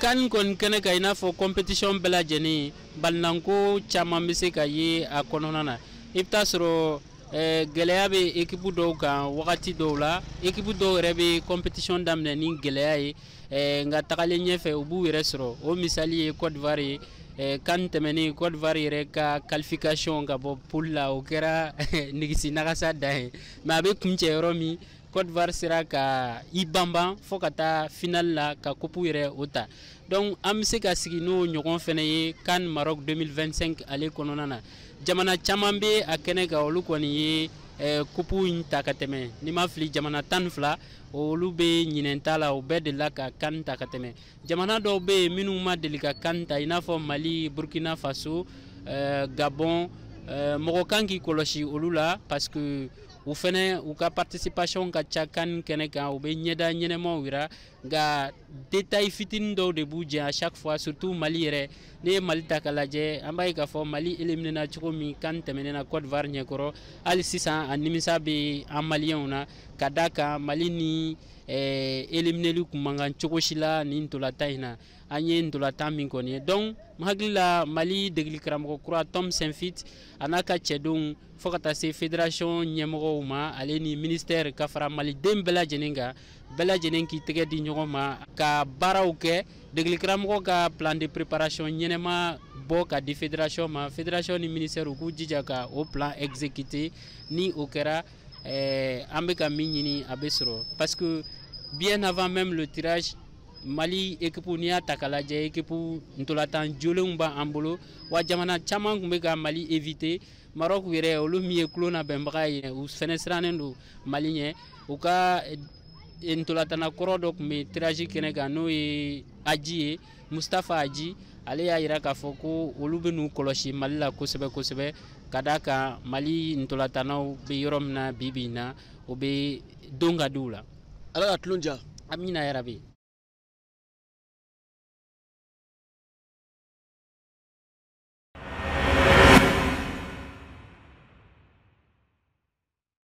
CAN kɔni kɛnɛ kan, i n'a fɔ compétition bɛɛ lajɛlen, balinanko caman bɛ se ka ye a kɔnɔna na. I bɛ taa sɔrɔ gɛlɛya bɛ équipe dɔw kan wagati dɔw la. Équipe dɔw yɛrɛ bɛ compétition daminɛ ni gɛlɛya ye, nka tagalen ɲɛfɛ, u b'u yɛrɛ sɔrɔ. O misali ye Côte d'Ivoire ye. CAN tɛmɛnen, Côte d'Ivoire yɛrɛ ka qualification ka bɔ poule la, o kɛra nigisi nagasa dan ye. Mais a bɛ kuncɛ yɔrɔ min, Côte d'Ivoire sera ka i banban fo ka taa finale la ka coupe yɛrɛ o ta. Donc an bɛ se ka sigi n'o ɲɔgɔn fɛnɛ ye CAN Maroc 2025 ale kɔnɔna na. Jamana caman bɛ a kɛnɛ kan, olu kɔni ye coupe in ta ka tɛmɛ. N'i ma fili, jamana 12, olu bɛ ɲinɛn ta la, o bɛɛ delila ka CAN ta ka tɛmɛ. Jamana dɔw bɛ yen minnu ma deli ka CAN ta, i n'a fɔ Mali, Burkina Faso, Gabon. Mɔgɔ kan k'i kɔlɔsi olu la, parce que u fɛnɛ, u ka participation ka ca CAN kɛnɛ kan. U bɛ ɲɛda ɲɛnɛmaw yira, nka détail fitinin dɔw de b'u jɛ à chaque fois, surtout Mali yɛrɛ. Ne ye Mali ta k'a lajɛ, an b'a ye k'a fɔ Mali éliminé na cogo min CAN tɛmɛnen na Côte d'Ivoire ɲɛkɔrɔ, hali sisan a nimisa bɛ an maliyɛnw na, ka d'a kan Mali ni élimineli kun man kan cogo si la nin ntolantan in na, an ye ntolantan min kɔni ye. Donc n hakili la, Mali degeli karamɔgɔ kura Tom Saintfiet, a n'a ka cɛdenw, fo ka taa se fédération ɲɛmɔgɔw ma, ale ni ministère, ka fara maliden bɛɛ lajɛlen kan, bɛɛ lajɛlen k'i tɛgɛ di ɲɔgɔn ma ka baaraw kɛ. Degeli karamɔgɔ ka plan de préparation ɲɛnɛma bɔ ka di fédération ma, fédération ni ministère u k'u jija ka o plan exécuter. Ni o kɛra, an bɛ ka min ɲini, a bɛ sɔrɔ, parce que bien avant même le tirage, Mali équipe, n'i y'a ta k'a lajɛ, équipe ntolantan jolenw b'an bolo wa. Jamana caman tun bɛ ka Mali éviter. Maroc yɛrɛ, olu min ye kulon labɛnbaga ye, u fɛnɛ sirannen don Mali ɲɛ. U ka ntolantanna kɔrɔ dɔ tun bɛ tirage kɛnɛ kan, n'o ye Aji ye, Mustafa Aji. Ale y'a yira k'a fɔ ko olu bɛ n'u kɔlɔsi Mali la kosɛbɛ kosɛbɛ, ka d'a kan Mali ntolantannaw bɛ yɔrɔ min na bi bi in na, o bɛ don ka di u la. Ala ka tulon diya. Amina yarabi.